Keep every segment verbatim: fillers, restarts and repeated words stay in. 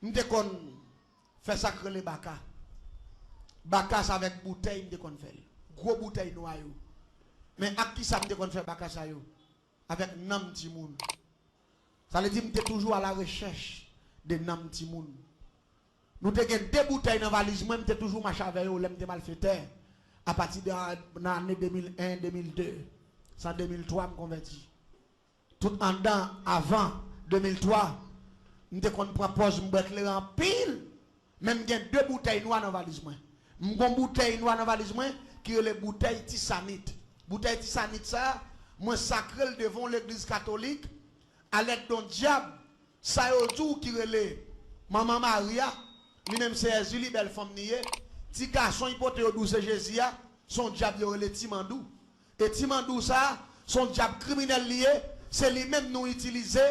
M te konn fè sa k rele baka. Baka sa avèk boutèy m te konn fè l. Gwo boutèy nwa yo. Men ak kisa m te konn fè baka sa yo? Avèk nanm timoun. Sa vle di m te toujou a la rechèch de nanm timoun. Nou te gen de boutèy nan valiz mwen, m te toujou mache avè yo lè m te malfetè, apati de nan ane de mil en, de mil de. Se an de mil twa m konvèti. Tout anndan avan de mil twa, m te konn pran pòz m bwè kleren anpil, men m gen de boutèy nwa nan valiz mwen. M gon boutèy nwa nan valiz mwen ki rele boutèy Tisanit. Boutèy Tisanit sa, mwen sakre l devan yon legliz katolik, alèd de yon dyab, sa yo di w ki rele Manman Mari a, li menm se Èzili, bèl fanm li ye. Ti gason y pote yo di w se Jezi a, se yon dyab yo rele Ti Mandou. E Ti Mandou sa, se yon dyab kriminèl li ye, se li menm nou itilize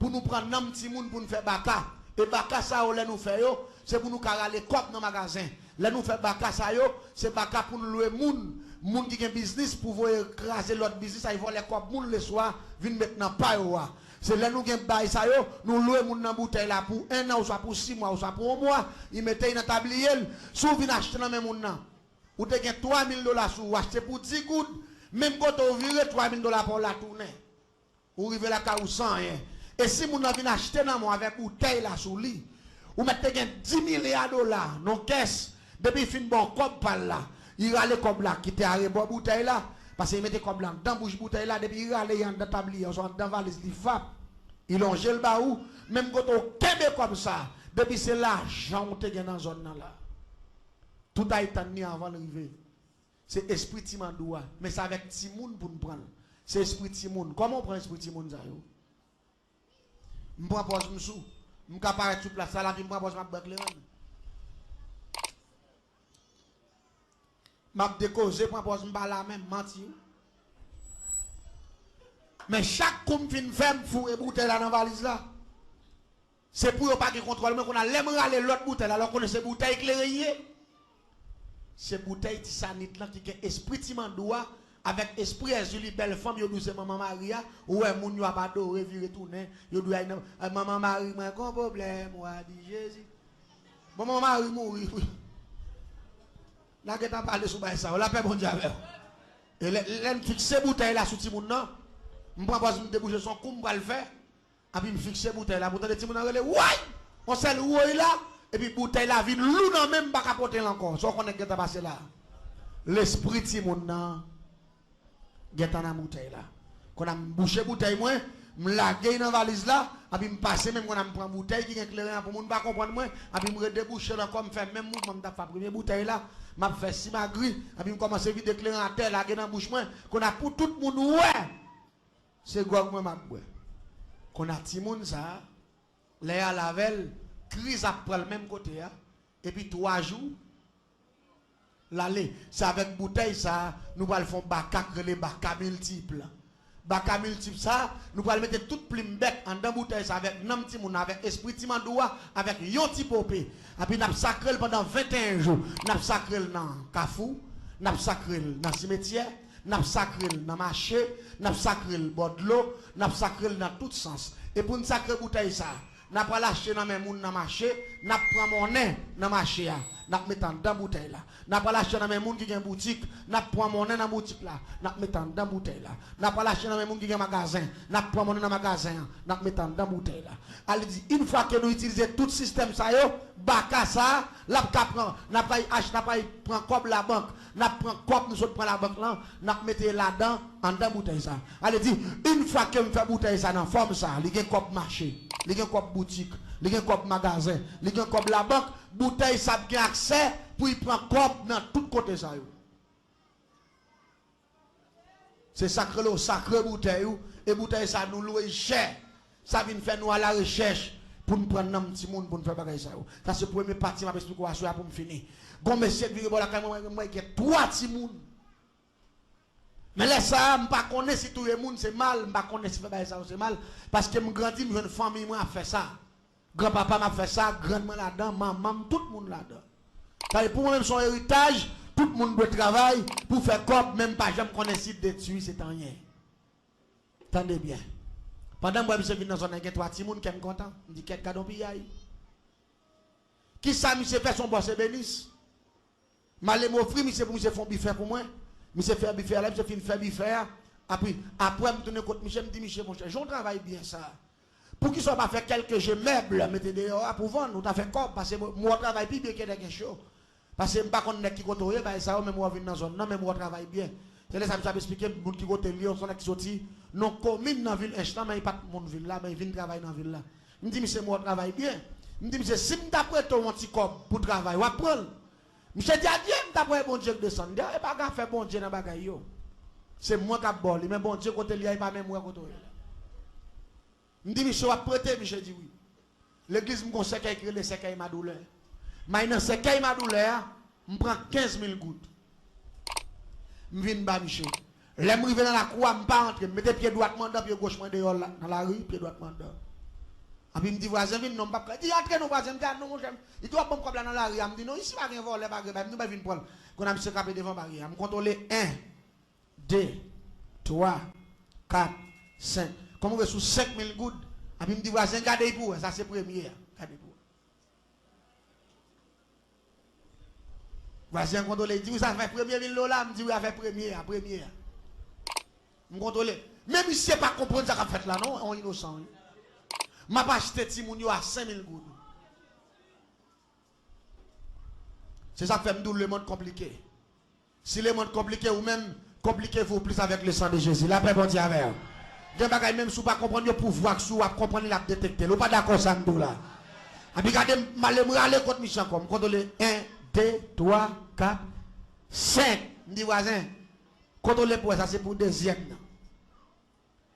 pou nou pran nanm timoun pou n fè baka. E baka sa yo, lè nou fè yo, se pou nou ka rale kòb nan magazen. Lè nou fè baka sa yo, se baka pou n lwe moun, moun ki gen biznis pou voye kraze lòt biznis, ay vòlè kòb moun leswa, vin met nan pa yo a. Se lè nou gen bay sa yo, nou lwe moun nan boutèy la pou en an, oswa pou sis mwa, oswa pou yon mwa, li mete y nan tabliye l. Si w vin achte nan men moun nan, ou te gen twa mil dola sou ou, achte pou dis goud, menm kote w vire, twa mil dola pa w la tounen. Ou rive lakay ou san anyen. E si moun nan vin achte nan men w avèk boutèy la sou li, ou mèt te gen dis milya dola nan kès, depi l fin ba w kòb pa l la, li rale kòb la kite arebò boutèy la, paske li mete kòb la anndan bouch boutèy la, depi li rale y anndan tabliye a, oswa anndan valiz li, vap, li lonje l ba ou, menm kote w kenbe kòb sa, depi se lajan w te gen nan zòn nan la, tout ay tann li anvan l rive. Se espri Ti Mandou a, men se avèk timoun pou n pran l. Se espri timoun. Kòman w pran espri timoun sa yo? M pran pòz m sou. M ka parèt sou plas la, la, m pran pòz m ap bwè kleren. M ap dekoze, pran pòz m pa la menm, manti wi. Men chak kou m fin fè, m foure boutèy la nan valiz la. Se pou yo pa gen kontwòl mwen. Kounye a, lè m rale lòt boutèy la, lè w konnen se boutèy kleren ye. Se boutèy Tisanit lan ki gen espri Ti Mandou a, avèk espri Èzili, bèl fanm yo di w se Manman Mari a. Ou wè moun yo ap adore, vire tounen, yo di w ay nan, ay, Manman Mari, mwen gon pwoblèm, w a di Jezi. Bon, Manman Mari mouri wi. N a gentan pale sou bagay sa yo. Lapè Bondye avè w. E lè, lè m fikse boutèy la sou timoun nan, m pran pòz m debouche, se yon kou m pral fè. Epi m fikse boutèy la, pou tande timoun nan rele, woy! Yon sèl woy la, epi boutèy la vin lou nan men m, m pa ka pote l ankò. Sa w konnen k gentan pase la? Lespri timoun nan gentan nan boutèy la. Kounye a m bouche boutèy mwen, m lage l nan valiz la, epi m pase men m, kounye a m pran boutèy ki gen kleren an pou moun pa konprann mwen, epi m redebouche l ankò, m fè menm mouvman m t ap fè a premye boutèy la, m ap fè simagri, epi m kòmanse vide kleren atè, lage nan bouch mwen, kounye a pou tout moun wè. Se gwòg mwen m ap bwè. Kounye a timoun sa a, lè y al avè l, kriz ap pran l menm kote a, epi twa jou, l ale. Se avèk boutèy sa a, nou pral fè yon baka k rele baka miltip. Baka miltip sa a, nou pral mete tout plim bèt anndan boutèy sa a, avèk nanm timoun nan, avèk espri Ti Mandou a, avèk yon ti pope. Epi n ap sakre l pandan venteyen jou. N ap sakre l nan kafou, n ap sakre l nan simetyè, n ap sakre l nan mache, n ap sakre l bò dlo, n ap sakre l nan tout sans. E pou n sakre boutèy sa a, n ap al achte nan men moun nan mache, n ap pran monnen nan mache a, n ap mete anndan boutèy la. N ap al achte nan men moun ki gen boutik, n ap pran monnen nan boutik la, n ap mete anndan boutèy la. N ap al achte nan men moun ki gen magazen, n ap pran monnen nan magazen an, n ap mete anndan boutèy la. Ale di, yon fwa ke nou itilize tout sistèm sa yo, baka sa a, l ap ka pran, n ap al ach-, n ap al pran kòb labank, n ap pran kòb nou sot pran labank lan, n ap mete ladan, anndan boutèy sa. Ale di, yon fwa ke m fè boutèy sa nan fòm sa, li gen kòb mache, li gen kòb boutik, li gen kòb magazen, li gen kòb labank, boutèy sa ap gen aksè pou l pran kòb nan tout kote sa yo. Se sa k rele w sakre boutèy ou, e boutèy sa nou lwe l chè. Sa vin fè nou alarechèch pou n pran nanm timoun pou n fè bagay sa yo. Sa se premye pati m ap esplike w aswè a pou m fini. Gon mesye k vire bò lakay mwen, mwen, mwen gen twa timoun. Men lè sa a, m pa konnen si touye moun se mal, m pa konnen si fè bagay sa yo se mal, paske m grandi, m jwenn fanmi mwen ap fè sa. Granpapa m ap fè sa, grann mwen ladan, manman m, tout moun ladan. Sa vle pou mwen menm se yon eritaj, tout moun dwe travay pou fè kòb, men m pa janm konnen si detwi se t anyen. Tande byen. Pandan m wè misye vin nan zòn nan, gen twa timoun, kè m kontan. M di, kèt, gad yon piyay. Kisa misye fè? Se yon bòs ebenis. M ale m ofri misye pou misye fè yon bifè pou mwen. Misye fè bifè a, lè misye fin fè bifè a, apre, apre m tounen kot misye, m di misye, monchè, jan w travay byen sa, poukisa w pa fè kèlke je mèb mete deyò a pou vann, ou ta fè kòb, paske m wè w travay pi byen ke nèg ench yo. Paske m pa konn nèg ki kote w ye, bagay sa yo, men m wè w vin nan zòn nan, men m wè w travay byen. Se lè sa misye ap esplike m moun ki kote l ye, se yon nèg ki soti nan komin nan vil ench lan, men li pa t moun vil la, men li vin travay nan vil la. M di misye, m wè w travay byen. M di misye, si m t ap prete w yon ti kòb pou travay, w ap pran l? Misye di, adye, m t ap wè Bondye k desann. Dayè, e pa gen afè Bondye nan bagay yo. Se mwen k ap ba w li, men Bondye kote l ye a, e pa menm mwen kote w ye la. M di misye, w ap prete? Misye di wi. Legliz m gon sèkèy ki rele sèkèy madoulè. M al nan sèkèy madoulè a, m pran kenz mil goud. M vin ba misye. Lè m rive nan lakou a, m pa antre. M mete pye dwat mwen anndan, pye goch mwen deyò la, nan lari, pye dwat mwen anndan. Epi m di vwazen vin, non, m p ap ka. Li di, antre non vwazen, m di, a non, monchè. Li di, w ap ban m kòb la nan lari a. M di, non, isi pa gen vòlè, pa gen bagay. M di, bay vin pran l. Kounye a misye kanpe devan baryè a. M kontwole en, de, twa, kat, senk. Kòm m rive sou senk mil goud, epi m di vwazen, gade pou w wè, sa se premye a. Gade pou w wè. Vwazen an kontwole, li di, wi, sa fè premye mil dola? M di, wi, afè premye a, premye a. M kontwole. Men misye pa konprann sa k ap fèt la, non, yon inosan, wi. M ap achte timoun yo a senk mil goud. Se sa k fè m di w lemonn konplike. Si lemonn konplike, ou menm, compliquez-vous plus avec le sang de Jésus. Lapè Bondye avè w. Gen bagay, menm si w pa konprann yo, pouvwa k sou ou ap konprann li, l ap detekte l. Ou pa dakò sa m di w la? Epi gade, m ale, m rale kot misye ankò. M kontwole en, de, twa, kat, senk. M di vwazen, kontwole pou w wè, sa se pou dezyèm nan.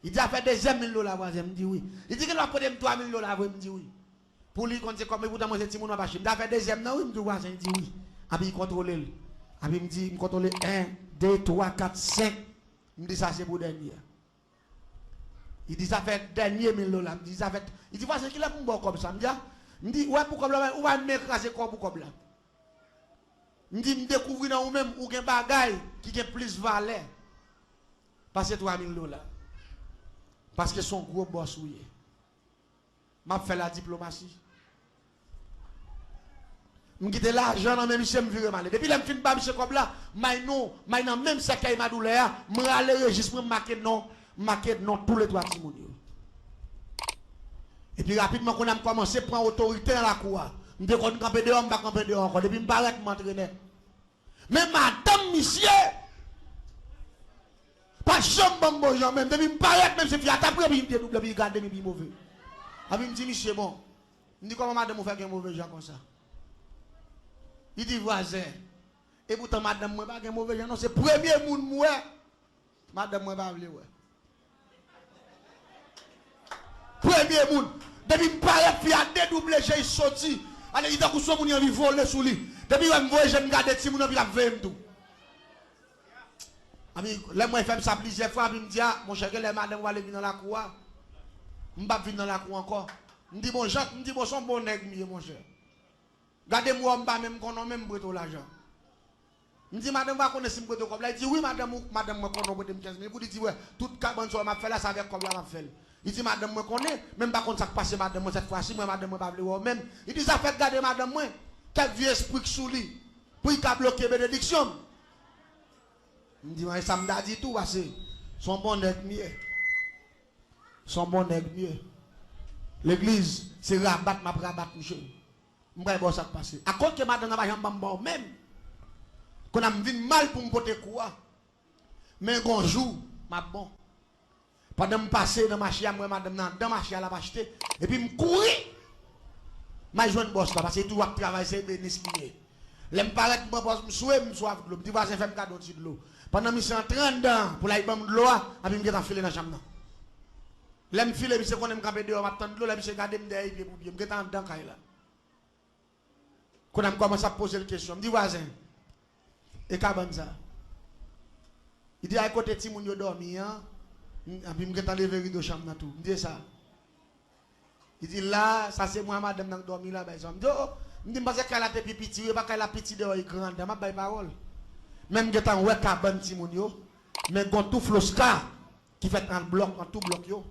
Li di, afè dezyèm mil dola vwazen, m di wi. Li di, gen dwa pote m twa mil dola vre, m di wi. Pou li konn se kòb, epoutan mwen se timoun m ap achte. M di, afè dezyèm nan wi, m di vwazen, li di wi. Epi li kontwole l. Epi m di, m kontwole en, de, twa, kat, senk. M di, sa se pou dènye a. Li di, sa fè dènye mil dola. M di, sa fè, li di, vwazen, kilè pou m ba w kòb sa? M di, a, m di, wè pou kòb la, ou pa menm kraze kò w pou kòb la. M di, m dekouvri nan ou menm, ou gen bagay ki gen plis valè pase twa mil dola. Paske se yon gwo bòs ou ye. M ap fè ladiplomasi. M kite lajan nan men misye, m vire m ale. Depi lè m fin ba misye kòb la, m al non, m al nan menm sèkèy madoulè a, m rale rejis mwen, m make non, m make non toulètwa timoun yo. Epi rapidman, kounye a m kòmanse pran otorite nan lakou a. M te konn kanpe deyò, m pa kanpe deyò ankò. Depi m parèt, m antre nèt. Men madanm misye pa janm ban m bon jan menm. Depi m parèt, menm si fi a t ap ri, epi li dedouble, epi li gade m, epi li move. Epi m di misye, bon, m di, kòman madanm ou fè gen move jan konsa? Li di, vwazen, epoutan madanm mwen pa gen move jan non, se premye moun m wè madanm mwen pa vle wè. Premye moun. Depi m parèt, fi a dedouble je, li soti. Ale, li tankou se yon moun, li anvi vole sou li. Depi wè m voye je m gade timoun yo, epi l ap veye m tou. Epi lè m wè l fè m sa plizyè fwa, epi m di, a, monchè, genlè madanm ou pral vin nan lakou a. M p ap vin nan lakou ankò. M di, bon, Jan, m di, bon, se yon bon nèg m ye, monchè. Gade m wè w, m pa menm konnen w, men m prete w lajan. M di, madanm pa konnen si m prete w kòb la? Li di, wi, madanm ou, madanm mwen konnen w prete m kenz mil goud. Li di, wè, tout kabann sa yo m ap fè la, se avèk kòb la m ap fè l. Li di, madanm mwen konnen, men m pa konn sa k pase madanm mwen sèt fwa si, mwen, madanm mwen pa vle wè w menm. Li di, sa fèk gade madanm mwen, kèk vye espri k sou li, pou li ka bloke benediksyon m. M di, mwen, e sa m ta di tou, paske se yon bon nèg m ye. Se yon bon nèg m ye. Legliz, se rabat m ap rabat misye. M pral ba w sa k pase. Akoz ke madanm nan pa janm ban m ba w menm? Kounye a m vin mal pou m pote kou a. Men gon jou, m ap bon. Pandan m pase nan mache a, m wè madanm nan anndan mache a, l ap achte. Epi m kouri. M al jwenn bòs la, paske li toujou ap travay, se ebenis li ye. Lè m parèt, m pran pòz, m swe, m swaf dlo. M di vwazen, fè m kado yon ti dlo. Pandan misye antre anndan pou l al ban m dlo a, epi m gentan file nan chanm nan. Lè m file, misye konnen m kanpe deyò, m ap tann dlo. Lè misye gade m dèyè pye pou pye, m gentan anndan kay la. Kounye a m kòmanse ap poze l kesyon. M di, vwazen, e kabann sa? Li di, a, e kote timoun yo dòmi an. M, epi m gentan leve rido chanm nan tou. M di, e sa? Li di, la, sa se mwen ak madanm nan k dòmi la, bay sa. M di, o, o. M di, m panse kay la te pi piti, wi, e pa kay la piti deyò, e gran anndan. M ap bay pawòl. Men m gentan wè kabann timoun yo. Men gon tou floska ki fèt an blòk, an tou blòk yo,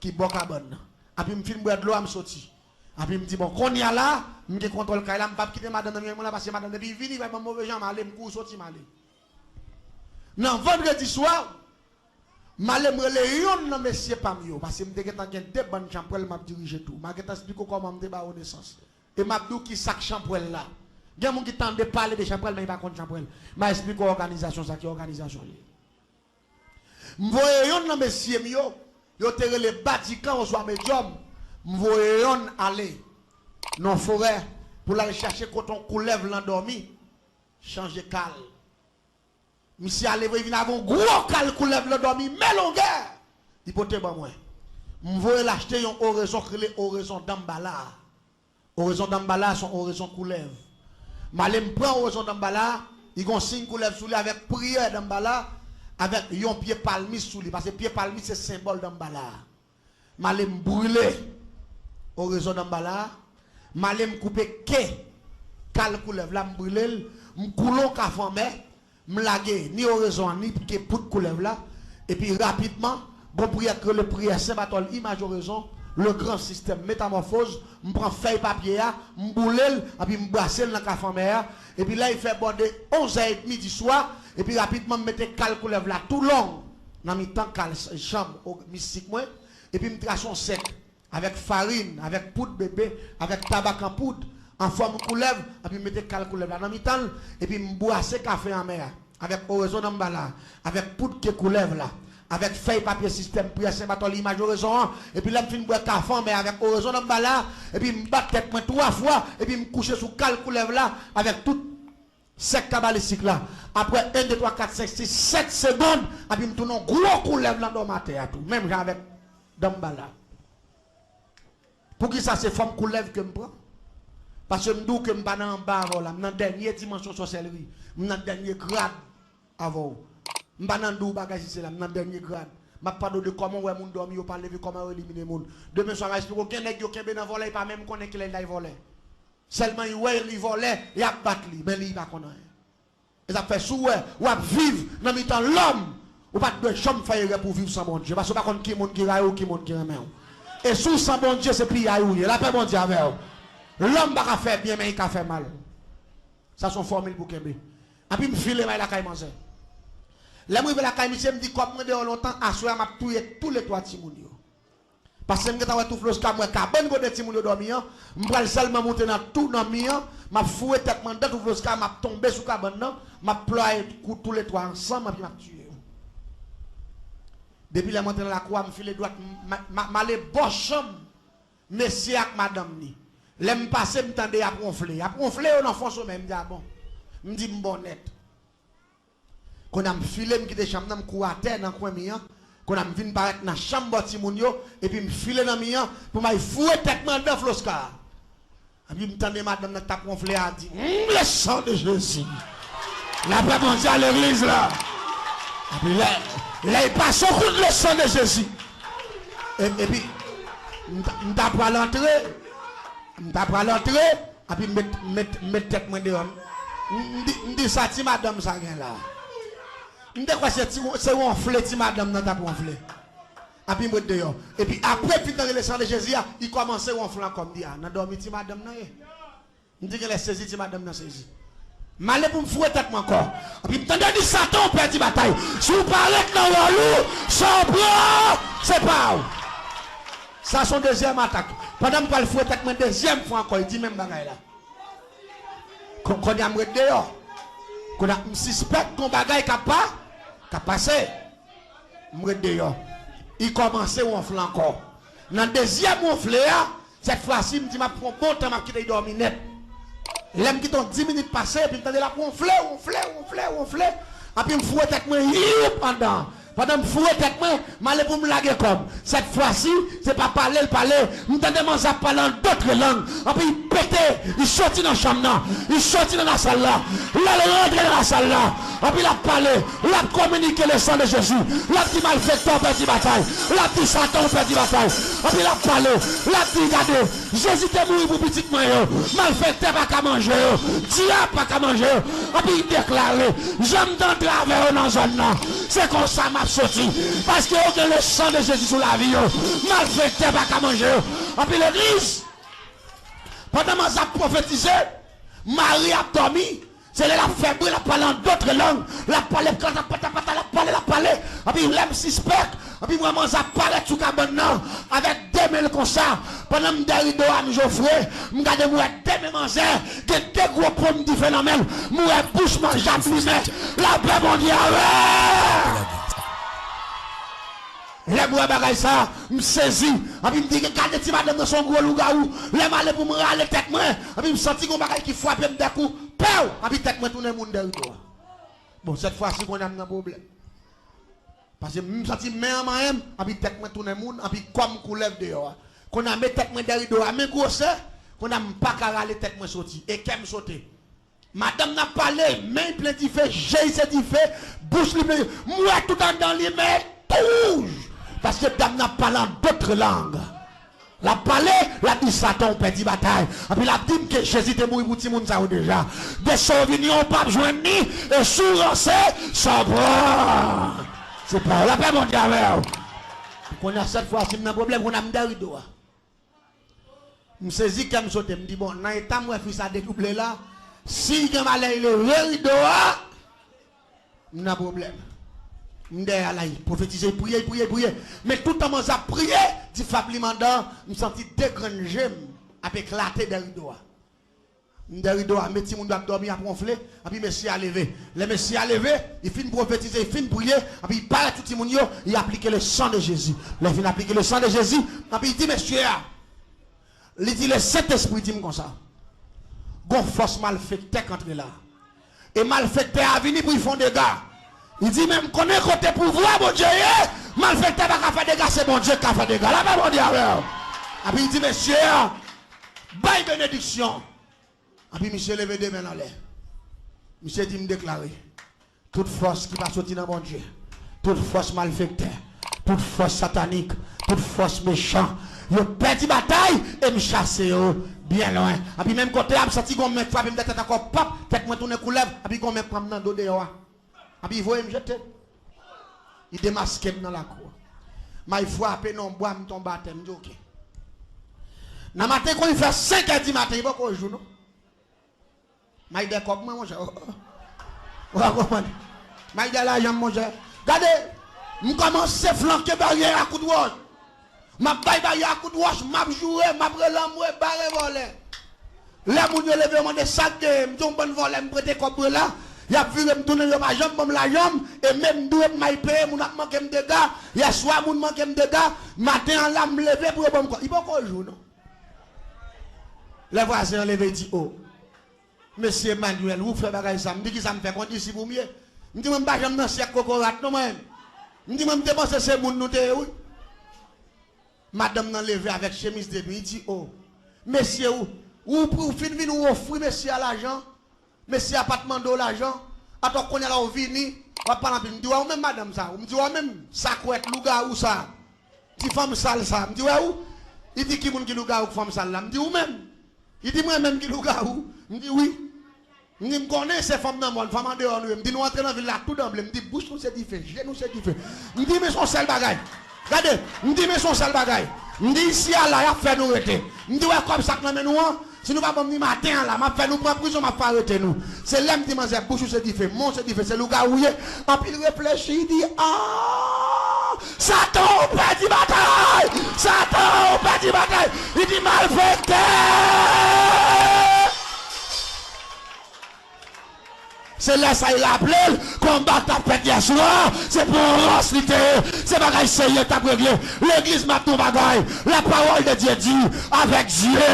ki bò kabann nan. Epi m fin bwè dlo a, m soti. Epi m di, bon, kounye a la, m gen kontwòl kay la, m p ap kite madanm nan men mwen la, paske madanm depi vini, wè ban m move jan, m ale, m kouri soti, m ale. Nan vandredi swa, m ale m rele yonn nan mesye pa m yo, paske m te gentan gen de bann chanpwèl m ap dirije tou. M a gentan esplike w kòman m te ba yo nesans. E m ap di w ki sa k chanpwèl la. Gen moun ki tande pale de chanpwèl, men li pa konn chanpwèl. M a esplike w òganizasyon sa ki òganizasyon li. M voye yonn nan mesye m yo, yo te rele Badikan oswa Medyòm. M voye yonn ale nan forè pou l al chache kote yon koulèv lan dòmi, chanje kal. Misye ale vre, vin avè yon gwo kal koulèv lan dòmi, men longè! Li pote ban mwen. M voye l achte yon orezon k rele orezon Danmbala. Orezon Danmbala se yon orezon koulèv. M ale m pran orezon Danmbala, li gon siy koulèv sou li avèk priyè Danmbala, avèk yon pye palmis sou li, paske pye palmis se senbòl Danmbala. M ale m brile orezon Danmbala, m ale m koupe ke kal koulèv la, m brile l, m koule yon kafe anmè, m lage ni orezon an, ni ke poud koulèv la, epi rapidman, gon priyè k rele priyè Sen Batòl, imaj orezon, le gran sistèm metamòfoz, m pran fèy papye a, m boule l, epi m brase l nan kafe anmè a, epi lè l fè bò de onz è edmi di swa, epi rapidman m mete kal koulèv la tou long nan mitan kal s-, chanm o-, mistik mwen, epi m trase yon sèk. Avèk farin, avèk poud bebe, avèk tabak an poud, an fòm koulèv, epi m mete kal koulèv la nan mitan l, epi m bwase kafe anmè a, avèk orezon Danmbala, avèk poud ke koulèv la, avèk fèy papye sistèm priyè Sen Batòl imaj orezon an, epi lè m fin bwè kafe anmè a avèk orezon Danmbala, epi m bat tèt mwen twa fwa, epi m kouche sou kal koulèv la, avèk tout sèk kabalistik la. Apre en, de, twa, kat, senk, sis, sèt segonn, epi m tounen yon gwo koulèv lan dòmi atè a tou. Menm jan avèk Danmbala. Poukisa se fòm koulèv ke m pran? Paske m di w ke m pa nan anba avè w la. M nan dènye dimansyon sòsèlri. M nan dènye grad avè w. M pa nan di w bagay si se la. M nan dènye grad. M ap pale w de kòman w wè moun dòmi, yo pa leve, kòman yo elimine moun. Demen swa, m a esplike w, gen nèg yo kenbe nan vòlè, li pa menm konnen kilè li t al vòlè. Sèlman li wè li vòlè, y ap bat li, men li pa konn anyen. E sa k fè si w wè w ap viv nan mitan lòm, ou pa t dwe janm fè erè pou w viv san Bondye, paske w pa konn ki moun ki rayi w, ki moun ki renmen w. E si w san Bondye, se piyay ou ye. Lapè Bondye avè w. Lòm pa ka fè byen, men li ka fè mal. Sa se yon fòmil pou kenbe. Epi m file m al lakay manzè. Lè m rive lakay misye, m di kòb mwen deyò lontan, aswè a m ap touye toulètwa timoun yo. Paske m gentan wè tou Floska, m wè kabann kote timoun yo dòmi an, m pral sèlman moute nan tou nan mi an, m ap foure tèt mwen anndan tou Floska, m ap tonbe sou kabann nan, m ap plwaye kou toulètwa ansanm, epi m ap tiye yo. Depi lè m antre nan lakou a, m file dwat, m, m, m, m ale bò chanm mesye ak madanm ni. Lè m pase, m tande y ap wonfle. Y ap wonfle yo nan fon somèy, m di, a bon. M di, m bon nèt. Kounye a m file, m kite chanm nan, m kouri atè nan kwen mi an. Kounye a m vin parèt nan chanm bò timoun yo, epi m file nan mi an pou m al foure tèt mwen anndan Floska. Epi m tande madanm nan k t ap wonfle a di, "Hum, le sang de Jésus." Lapè Bondye a legliz la. Epi lè, lè l pase yon kout le sang de Jésus. E, epi, m ta, m ta pral antre, m ta pral antre, epi m met, met, met tèt mwen deyò. M, m di, m di sa ti madanm sa gen la. M te kwè se ti, se wonfle ti madanm nan t ap wonfle. Epi m ret deyò. Epi apre m fin tande le sang de Jésus a, li kòmanse wonfle ankò. M di, a, nan dòmi ti madanm nan ye. M di, genlè sezi ti madanm nan sezi. M ale pou m foure tèt mwen ankò. Epi m tande di, Satan, ou pèdi batay. Si w pa ret nan wòl ou, sa w pran, se pa w. Sa se yon dezyèm atak. Pandan m pral foure tèt mwen dezyèm fwa ankò, li di menm bagay la. Kon-, kounye a m ret deyò. Kounye a m sispèk gon bagay k ap pa-, k ap pase. M ret deyò. Li kòmanse wonfle ankò. Nan dezyèm wonfle a, sèt fwa si, m di m ap pran bon tan, m ap kite l dòmi nèt. Lè m kite yon dis minit pase, epi m tande l ap wonfle, wonfle, wonfle, wonfle. Epi m foure tèt mwen, youp, anndan. Pandan m foure tèt mwen, m ale pou m lage kò m. Sèt fwa si, se pa pale l pale. M tande manzè ap pale an dòt lang. Epi l pete, li soti nan chanm nan. Li soti nan lasal la. L al rantre nan lasal la. Epi l ap pale. L ap kominike le sang de Jésus. L ap di, malfektè, w pèdi batay. L ap di, Satan, w pèdi batay. Epi l ap pale. L ap di, gade, Jezi te mouri pou pitit mwen yo. Malfektè pa ka manje yo. Dyab pa ka manje yo. Epi l deklare, jan m te antre avè yo nan zòn nan, se konsa m ap soti. Paske yo gen le sang de Jésus sou lavi yo. Malfektè pa ka manje yo. Epi legliz, Pandan manzè ap pwofetize, mari ap dòmi. Se lè l ap fè bri, l ap pale an dòt lang. L ap pale patapatapata, l ap pale, l ap pale. Anpi lè m sispèk, anpi m wè manzè ap parèt sou kabann nan avèk de men l konsa. Pandan m dèyè rido a, m jofre, m gade, m wè de men manzè, gen de gwo pòm dife nan men l. M wè bouch manzè ap limen. Lapè Bondye avè w. Lè m wè bagay sa, m sezi. Anpi m di, gade ti madanm nan, se yon gwo lougawou. Lè m ale pou m rale tèt mwen, anpi m santi gon bagay ki frape m dèkou. Pew! Anpi tèt mwen tounen moun dèyè rido a. Bon, sèt fwa si kounye a m nan pwoblèm. Paske m santi men an manyen m, anpi tèt mwen tounen moun, anpi kò m koulèv deyò a. Kounye a, men tèt mwen dèyè rido a, men gwosè, kounye a m pa ka rale tèt mwen soti. E kè m sote. Madanm nan ap pale, men l plen dife, je l se dife, bouch li plen. M wè tout anndan li, men l tou wouj. Paske dam nan ap pale an dòt lang. L ap pale, l ap di, Satan, ou pèdi batay. Anpi l ap di m ke Jezi te mouri pou timoun sa yo deja. Depi w vini an, ou p ap jwenn li, e si w ranse, sa w pran. Se pa lapè Bondye avè w. Kounye a, sèt fwa si m nan pwoblèm, kounye a m dèyè rido a. M sezi, kè m sote. M di, bon, nan eta m wè fi sa detwouble la, si l gen malè l leve rido a, m nan pwoblèm. M dèyè a la, l pwofetize, l priye, l priye, l priye. Men toutan manzè ap priye, dife ap limen anndan, m santi de grenn je m ap eklate dèyè rido a. M dèyè rido a, men timoun yo ap dòmi, ap wonfle, anpi mesye a leve. Lè mesye a leve, li fin pwofetize, li fin priye, anpi li parèt sou timoun yo, li aplike le sang de Jésus. Lè li fin aplike le sang de Jésus, anpi li di mesye a, li di, Lesentespri di m konsa, gon fòs malfektè k antre la. E malfektè a vini pou l fè yon dega. Li di, men m konnen kote pouvwa Bondye ye, malfektè pa ka fè dega, se Bondye k ka fè dega. Lapè Bondye avè w. Anpi li di mesye a, bay benediksyon. Anpi misye leve de men l anlè. Misye di, m deklare, tout fòs ki pa soti nan Bondye, tout fòs malfektè, tout fòs satanik, tout fòs mechan, yo pèdi batay e m chase yo byen lwen. Anpi menm kote a, m santi gon men k frape m nan tèt ankò, pap, tèt mwen tounen koulèv, anpi gon men k pran m nan do deyò a. Anpi voye m jete. Li demaske m nan lakou a. May frape nan yon bwa, m tonbe atè, m di, oke. Nan maten, kon li fè senk è di maten, li poko jou, non. May dèyè kòb mwen, monchè. Ou pa konprann? May dèyè lajan m, monchè. Gade, m kòmanse flanke baryè a kout wòch. M ap bay baryè a kout wòch, m ap joure, m ap rele anmwe, bare vòlè. Lè moun yo leve, yo mande sa k genyen, m di yon bann vòlè m prete kòb mwen la, y ap vire m tounen, yo pa janm ban m lajan m, e menm dwe m may peye, moun ap manke m dega, yèswa moun manke m dega, maten an la m leve pou yo ban m kòb. Li poko jou, non. Lè vwazen an leve, li di, o, mesye Emmanuel, ou k fè bagay sa. M di, kisa m fè, kondisip ou m ye? M di, mwen m pa janm nan syèk kokorat, non, mwen. M di, mwen m te panse se moun nou te ye, wi. Madanm nan leve avèk chemiz de nwi, li di, o, mesye, ou, ou, ou fin vin, ou ofri mesye a lajan, mesye a pa t mande w lajan, atò kounye a la ou vini, w ap pale anpil. M di, wè ou menm madanm sa, m di, wè ou menm sakwèt lougawou sa, ti fanm sal sa, m di, wè ou? Li di, ki moun ki lougawou k fanm sal la? M di, ou menm. Li di, mwen menm ki lougawou? M di, wi. M di, m konnen se fanm nan mòn, fanm andeyò nou ye. M di, nou antre nan vil la tou danble. M di, bouch nou se dife, je nou se dife. M di, men se yon sèl bagay. Gade, m di, men se yon sèl bagay. M di, isi a la, y ap fè nou rete. M di, wè kòb sa k nan men nou an, si nou pa ban m li maten an la, m ap fè nou pran prizon, m ap fè arete nou. Se lè m di manzè, bouch ou se dife, men w se dife, se lougawou w ye. Anpi l reflechi, li di, a, Satan, ou pèdi batay! Satan, ou pèdi batay! Li di, malfektè! Se lè sa l raple l, konba k t ap fèt yèswa, se pou yon rans li te ye, se bagay serye l t ap regle. Legliz, m ap di yon bagay, la parole de Dieu dit, avec Dieu,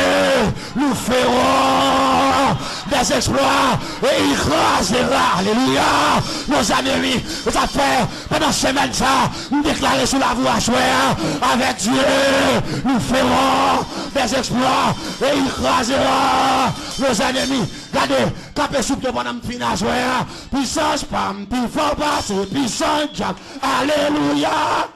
nous ferons des exploits, et il écrasera, alléluia, nos ennemis. Sa fè, pandan semèn sa, m deklare sou lavou aswè a, avec Dieu, nous ferons des exploits, et il écrasera nos ennemis. Gade, kanpe sou pye pandan m fin aswè a. Pisans pa m pi fò pase pisans dyab. Alelouya!